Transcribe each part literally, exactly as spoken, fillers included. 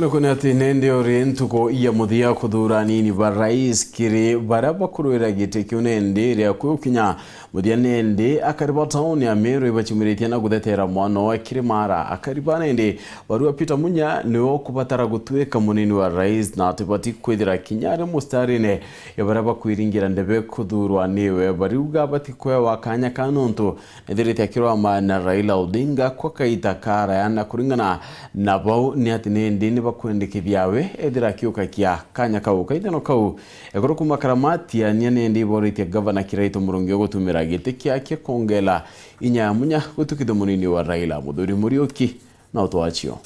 Nukuni ati nendi uri ntuku ya muthia kuthuura anini ba rais kiri baria bakurwira giti kiu nendi ria kwiukinya muthia nendi akari ba tauni ya Meru ibacumiritie na guthetera mwana wa kiri mara. Akari ba nendi barua Peter Munya niwe ukubatara gutwika munini wa rais na ati batikwithira kinya ari mustarine ya baria bakwiringira ndebe kuthuurwa niwe. Bariuga batikwewa kanya ka nontu nethirite akirwama na Raila Odinga kwa kaita karaya, na kuringana na bau ni ati nindi ni bakwendekithia we ethira akiukakia kanya kau. Kaithano kau, ekuru kuma Karamatia nia nindi iboritie gavana Kiraitu Murungi ugutumira giti kiake kongela inya ya Munya gutukithia munini wa Raila. Muthuri Muriuki na utwachio.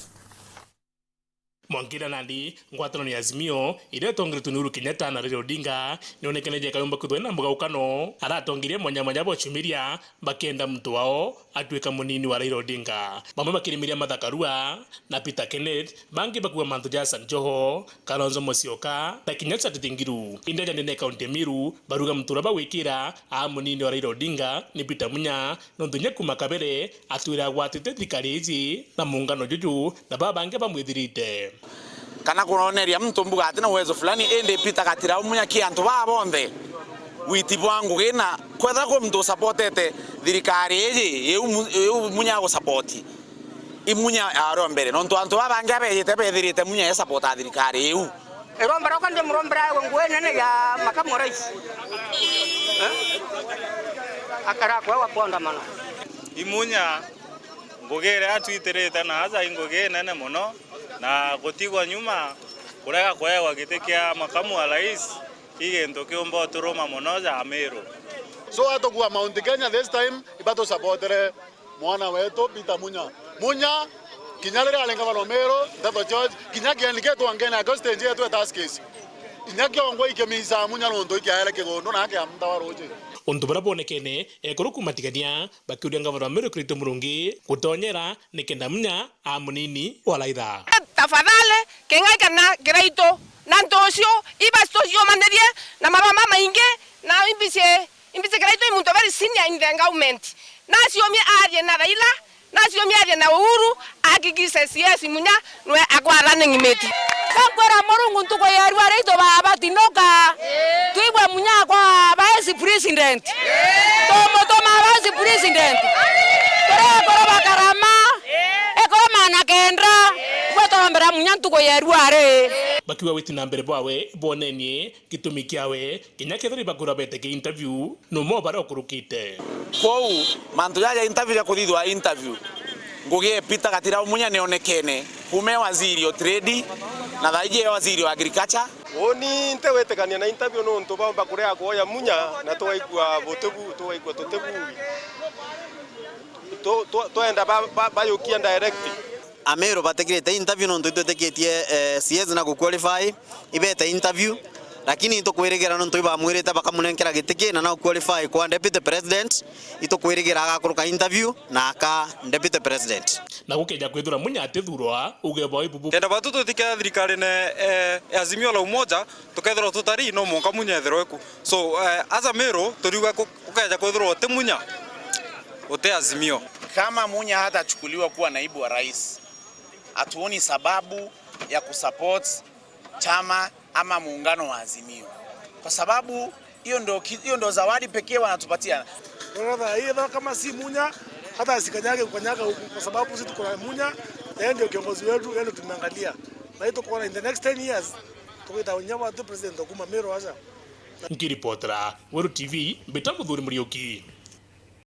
Mwanki na nandi, ngwataniro ya Azimio, iria itongeretue ni Uhuru Kenyatta na Raila Odinga, nionekeneje kayumba kwithwa na mugayukano, aratongeria mwanya mwanya bwa ciumiria, bakienda muntu wao atwika munini wa Raila Odinga. Bamwe bakirimiria Martha Karua na Peter Kenneth, bangi bakuuga mantu ja Hassan Joho, Kalonzo Musyoka, na kinya Charity Ngilu. Indi aja ndene ya kaunti ya Meru, baruga muntu uria bagwikira aa munini wa Raila Odinga ni Peter Munya, nontu inya kuuma kabere atwire agwatite thirikari iji na muungano juju na baa bangi bamwithirite. Kana kuroneria muntu mbuga ati na uwezo fulani, indi Peter Gatirau Munya ki antu baa bonthe witi bwa ngugi, na kwethira kwi muntu usapotete thirikari iji, iu mu-, iu Munya agusapoti. I Munya ario mbere, nontu antu baa bangi abejite bethirite Munya esapota thirikari iu. Iromba riakwa ndimurombera aegwe ngugi nene ya makamu wa rais. Eh? Akara kwewa kuandamana. I Munya, ngugi iria atwitirite na aja i ngugi inene mono, na gutigwa nyuma, kurega kuewa giti kia makamu wa rais, i gintu kiumba uturuma mono ja Meru. So atukua Mount Kenya this time, ibatusapotere mwana wetu Peter Munya. Munya, kinya riria ari ngavana wa Meru, Nteto George, kinya kieni gitwangene akio stage yetu ya Tuskys. Inya kiongwa ikimiisaa Munya nontu ikiaere kigundu na akiamta wa ruuji. Untu buria bwonekene, ekuru kuuma Tigania bakiuria ngavana wa Meru Kiraitu Murungi gutonyera nikenda Munya aa munini wa Raila. Tafadhali, King'ai kana Kiraitu, na ntu ucio, ibasi tuciumanirie na marua mamaingi, na imbici Imbici Kiraitu i muntu very senior in the government. Naciumie arie na Raila, naciumie arie na Uhuru, ahakikishe C S Munya nwe akwa running mate. Kankwira Murungu ntuku ya irua ritu baba batinuka. Twigwe Munya akwa vice president. Tumutuma vice president. Turi ekuru ba Karama, ekuru mana kenda. Gwe turombera Munya ntuku ya irua ri. Bakiuga witi na mbere bwawe bwonenie gitumi kiawe, kinya kethira ibakura betekia interview, no mo baria ukurukite. Kwou, mantu jaja interview ja kuthithwa interview, ngugi e Peter Gatirau Munya nionekene, kuuma e waziri o trade, na thaiji e waziri o agriculture. Uuni ntigwitikania na interview nontu baumba kurega kuoya Munya na tugaikua butibu, tugaikua tutibu. Tu-, tu-, twenda ba-, ba-, bayukia direct. Ameru batikirite interview nontu itwitikitie, eh, C S na guqualify, ibete interview, lakini itukwirigira nontu ibamwirite bakamunenkera giti ki na no qualify kwa deputy president, itukwirigira agakuruka interview na aka deputy president. Na gukeja kwithirwa Munya atithurwa, uge bwa ibubu. Kenda batu tutikea thirikarine, eh, ya Azimio la Umoja, tukethirwa tutari, no mwanka Munya ethirwe ku. So, eh, as a Meru, turiuga ku-, ukeja kwithirwa uti Munya, uti Azimio. Kama Munya hatachukuliwa kuwa naibu wa rais, hatuoni sababu ya kusupport chama ama muungano wa Azimio, kwa sababu hiyo ndio ki-, hiyo ndio zawadi pekee wanatupatia. Brother, hii ndio kama si Munya, hata asikanyage kukanyaga huku, kwa sababu sisi tuko na Munya, yeye ndio kiongozi wetu, yeye ndio tumeangalia. Na hii tuko na in the next ten years, tuko itaonyesha watu president wa kuma Meru acha. Nkiripotera Weru T V, mbita Muthuri Muriuki.